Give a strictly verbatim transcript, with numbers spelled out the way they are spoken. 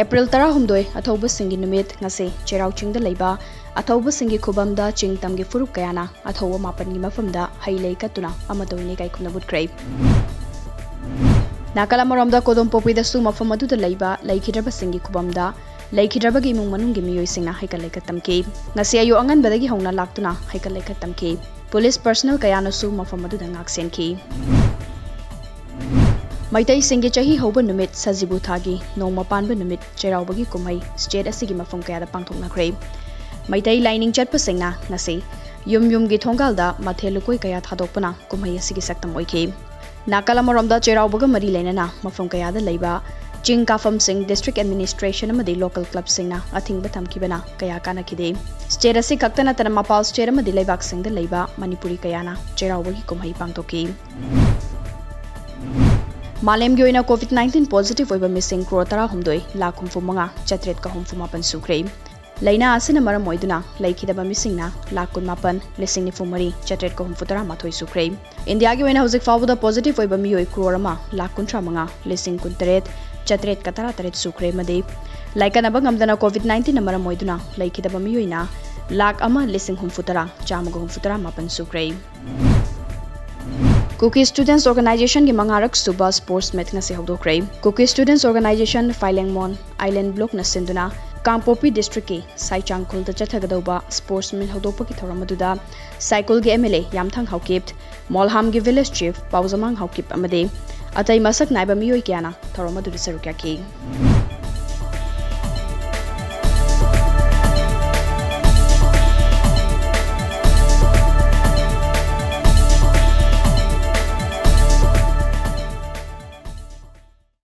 April ꯇꯔꯥꯍꯨꯝꯗꯣꯏ, ꯑꯊꯧꯕꯁꯤꯡꯒꯤ ꯅꯨꯃꯤꯠ, ꯉꯁꯤ ꯆꯩꯔꯥꯎ ꯆꯤꯡꯗ ꯂꯩꯕ ꯑꯊꯧꯕꯁꯤꯡꯒꯤ ꯈꯨꯕꯝꯗ ꯆꯤꯡ ꯇꯝꯒꯤ ꯐꯨꯔꯨꯞ ꯀꯌꯥꯅ ꯑꯊꯧꯕ ꯃꯥꯄꯟꯒꯤ ꯃꯐꯝꯗ ꯍꯩ ꯂꯩ ꯀꯠꯇꯨꯅ ꯑꯃꯠꯇ ꯑꯣꯏꯅ ꯏꯀꯥꯏ ꯈꯨꯝꯅꯕ ꯎꯠꯈ꯭ꯔꯦ꯫ ꯅꯥꯀꯜ ꯑꯃꯔꯣꯝꯗ ꯀꯣꯗꯣꯝꯄꯣꯛꯄꯤꯗꯁꯨ ꯃꯐꯝ ꯑꯗꯨꯗ ꯂꯩꯕ ꯂꯩꯈꯤꯗ꯭ꯔꯕꯁꯤꯡꯒꯤ ꯈꯨꯕꯝꯗ ꯂꯩꯈꯤꯗ꯭ꯔꯕꯒꯤ ꯏꯃꯨꯡ ꯃꯅꯨꯡꯒꯤ ꯃꯤꯑꯣꯏꯁꯤꯡꯅ ꯍꯩꯀꯠ ꯂꯩꯀꯠ ꯇꯝꯈꯤ꯫ ꯉꯁꯤ ꯑꯌꯨꯛ ꯑꯉꯟꯕꯗꯒꯤ ꯍꯧꯅ ꯂꯥꯛꯇꯨꯅ ꯍꯩꯀꯠ ꯂꯩꯀꯠ ꯇꯝꯈꯤ꯫ ꯄꯨꯂꯤꯁ ꯄꯔꯁꯅꯦꯜ ꯀꯌꯥꯅꯁꯨ ꯃꯐꯝ ꯑꯗꯨꯗ ꯉꯥꯛ ꯁꯦꯟꯈꯤ꯫ ꯃꯩꯇꯩꯁꯤꯡꯒꯤ ꯆꯍꯤ ꯍꯧꯕ ꯅꯨꯃꯤꯠ ꯁꯖꯤꯕꯨ ꯊꯥꯒꯤ ꯅꯣꯡꯃ ꯄꯥꯟꯕ ꯅꯨꯃꯤꯠ ꯆꯩꯔꯥꯎꯕꯒꯤ ꯀꯨꯝꯍꯩ ꯁ꯭ꯇꯦꯠ ꯑꯁꯤꯒꯤ ꯃꯐꯝ ꯀꯌꯥꯗ ꯄꯥꯡꯊꯣꯛꯅꯈ꯭ꯔꯦ꯫ ꯃꯩꯇꯩ ꯂꯥꯏꯅꯤꯡ ꯆꯠꯄꯁꯤꯡꯅ ꯉꯁꯤ ꯌꯨꯝ ꯌꯨꯝꯒꯤ ꯊꯣꯡꯒꯥꯜꯗ ꯃꯊꯦꯜ ꯂꯨꯀꯣꯏ ꯀꯌꯥ ꯊꯥꯗꯣꯛꯄꯅ ꯀꯨꯝꯍꯩ ꯑꯁꯤꯒꯤ ꯁꯛꯇꯝ ꯑꯣꯏꯈꯤ꯫ ꯅꯥꯀꯜ ꯑꯃꯔꯣꯝꯗ ꯆꯩꯔꯥꯎꯕꯒ ꯃꯔꯤ ꯂꯩꯅꯅ ꯃꯐꯝ ꯀꯌꯥꯗ ꯂꯩꯕ ꯆꯤꯡ ꯀꯥꯐꯝꯁꯤꯡ, ꯗꯤꯁꯇ꯭ꯔꯤꯛ ꯑꯦꯗꯃꯤꯅꯤꯁꯇ꯭ꯔꯦꯁꯟ ꯑꯃꯗꯤ ꯂꯣꯀꯦꯜ ꯀ꯭ꯂꯕꯁꯤꯡꯅ ꯑꯊꯤꯡꯕ ꯊꯝꯈꯤꯕꯅ ꯀꯌꯥ ꯀꯥꯟꯅꯈꯤꯗꯦ꯫ ꯁ꯭ꯇꯦꯠ ꯑꯁꯤ ꯈꯛꯇ ꯅꯠꯇꯅ ꯃꯄꯥꯜ ꯁ꯭ꯇꯦꯠ ꯑꯃꯗꯤ ꯂꯩꯕꯥꯛꯁꯤꯡꯗ ꯂꯩꯕ ꯃꯅꯤꯄꯨꯔꯤ ꯀꯌꯥꯅ ꯆꯩꯔꯥꯎꯕꯒꯤ ꯀꯨꯝꯍꯩ ꯄꯥꯡꯊꯣꯛꯈꯤ꯫ ꯃꯥꯂꯦꯝꯒꯤ ꯑꯣꯏꯅ ꯀꯣꯚꯤꯗ ꯅꯥꯏꯟꯇꯤꯟ ꯄꯣꯖꯤꯇꯤꯚ ꯑꯣꯏꯕ ꯃꯤꯁꯤꯡ ꯀ꯭ꯔꯣꯔ ꯇꯔꯥꯍꯨꯝꯗꯣꯏ ꯂꯥꯈ ꯍꯨꯝꯐꯨ ꯃꯉꯥ ꯆꯥꯇ꯭ꯔꯦꯠꯀ ꯍꯨꯝꯐꯨ ꯃꯥꯄꯟ ꯁꯨꯈ꯭ꯔꯦ꯫ ꯂꯥꯏꯅꯥ ꯑꯁꯤꯅ ꯃꯔꯝ ꯑꯣꯏꯗꯨꯅ ꯂꯩꯈꯤꯗꯕ ꯃꯤꯁꯤꯡꯅ ꯂꯥꯈ ꯀꯨꯟꯃꯥꯄꯟ ꯂꯤꯁꯤꯡ ꯅꯤꯐꯨ ꯃꯔꯤ ꯆꯥꯇ꯭ꯔꯦꯠꯀ ꯍꯨꯝꯐꯨ ꯇꯔꯥ ꯃꯥꯊꯣꯏ ꯁꯨꯈ꯭ꯔꯦ꯫ ꯏꯟꯗꯤꯌꯥꯒꯤ ꯑꯣꯏꯅ ꯍꯧꯖꯤꯛ ꯐꯥꯎꯕꯗ ꯄꯣꯖꯤꯇꯤꯚ ꯑꯣꯏꯕ ꯃꯤꯑꯣꯏ ꯀ꯭ꯔꯣꯔ ꯑꯃ ꯂꯥꯈ ꯀꯨꯟꯊ꯭ꯔꯥ ꯃꯉꯥ ꯂꯤꯁꯤꯡ ꯀꯨꯟꯇꯔꯦꯠ ꯆꯥꯇ꯭ꯔꯦꯠꯀ ꯇꯔꯥꯇꯔꯦꯠ ꯁꯨꯈ꯭ꯔꯦ ꯑꯃꯗꯤ ꯂꯥꯏꯀꯠꯅꯕ ꯉꯝꯗꯅ ꯀꯣꯚꯤꯗ ꯅꯥꯏꯟꯇꯤꯟꯅ ꯃꯔꯝ ꯑꯣꯏꯗꯨꯅ ꯂꯩꯈꯤꯗꯕ ꯃꯤꯑꯣꯏꯅ ꯂꯥꯈ ꯑꯃ ꯂꯤꯁꯤꯡ ꯍꯨꯝꯐꯨ ꯇꯔꯥ ꯆꯥꯝꯃꯒ ꯍꯨꯝꯐꯨ ꯇꯔꯥ ꯃꯥꯄꯟ ꯁꯨꯈ꯭ꯔꯦ꯫ ꯀꯨꯀꯤ ꯁ꯭ꯇꯨꯗꯦꯟꯠꯁ ꯑꯣꯔꯒꯅꯥꯏꯖꯦꯁꯟꯒꯤ ꯃꯉꯥꯔꯛ ꯁꯨꯕ ꯁ꯭ꯄꯣꯔꯠꯁ ꯃꯤꯠ ꯉꯁꯤ ꯍꯧꯗꯣꯛꯈ꯭ꯔꯦ꯫ ꯀꯨꯀꯤ ꯁ꯭ꯇꯨꯗꯦꯟꯠꯁ ꯑꯣꯔꯒꯅꯥꯏꯖꯦꯁꯟ ꯐꯥꯏꯂꯦꯡꯃꯣꯟ ꯑꯥꯏꯂꯦꯟ ꯕ꯭ꯂꯣꯛꯅ ꯁꯤꯟꯗꯨꯅ ꯀꯥꯡꯄꯣꯛꯄꯤ ꯗꯤꯁꯇ꯭ꯔꯤꯛꯀꯤ ꯁꯥꯏꯆꯥꯡꯈꯨꯜꯗ ꯆꯠꯊꯒꯗꯧꯕ ꯁ꯭ꯄꯣꯔꯠꯁ ꯃꯤꯠ ꯍꯧꯗꯣꯛꯄꯒꯤ ꯊꯧꯔꯝ ꯑꯗꯨꯗ ꯁꯥꯏꯀꯨꯜꯒꯤ M L A Yamthang Haokip, ꯃꯣꯜꯍꯥꯝꯒꯤ ꯚꯤꯂꯦꯖ ꯆꯤꯐ ꯄꯥꯎꯖꯃꯥꯡ ꯍꯥꯎꯀꯤꯞ ꯑꯃꯗꯤ ꯑꯇꯩ ꯃꯁꯛ ꯅꯥꯏꯕ ꯃꯤꯑꯣꯏ ꯀꯌꯥꯅ ꯊꯧꯔꯝ ꯑꯗꯨꯗ ꯁꯔꯨꯛ ꯌꯥꯈꯤ꯫